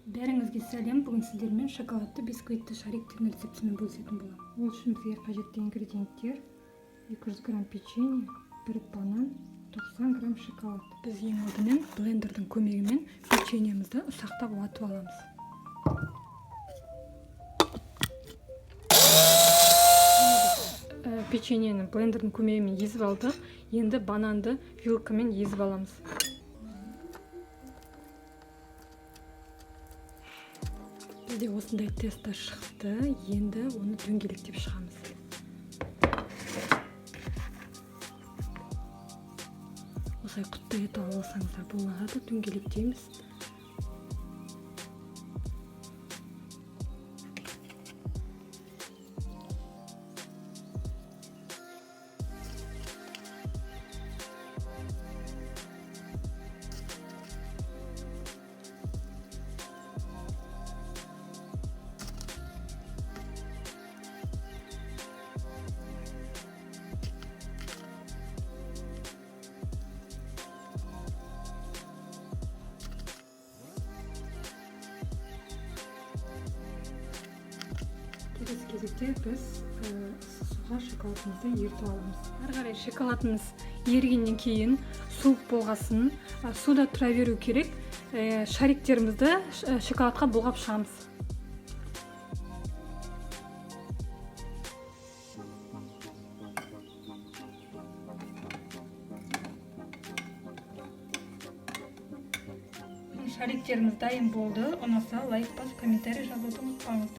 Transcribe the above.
Бәріңізге сәлем! Бүгін сіздермен шоколадты бисквитті шариктердің рецептімен бөлісетін боламын. Ол үшін бізге қажетті ингредиенттер: 200 грамм печенье, бір банан, 90 грамм шоколад. Біз ең алдымен блендердің көмегімен печеньемізді ұсақтап уатып аламыз. Печеньені блендердің көмегімен езіп алдық. Енді бананды вилкамен езіп аламыз. Бізде осындай тесто шықты. Енді оны дөңгелектеп шығамыз. Осылай құттай етіп алып алсаңыздар болады. Дөңгелектейміз. Келесі кезекте біз ыссы суға шоколадымызды ерітіп аламыз. Ары қарай шоколадымыз ерігеннен кейін, суық болғасын, суда тұра беру керек. Шариктерімізді шоколадқа бұлғап шығамыз. Шариктеріміз дайын болды. Ұнаса, лайк басып, комментарий жазуды ұмытпаңыздар.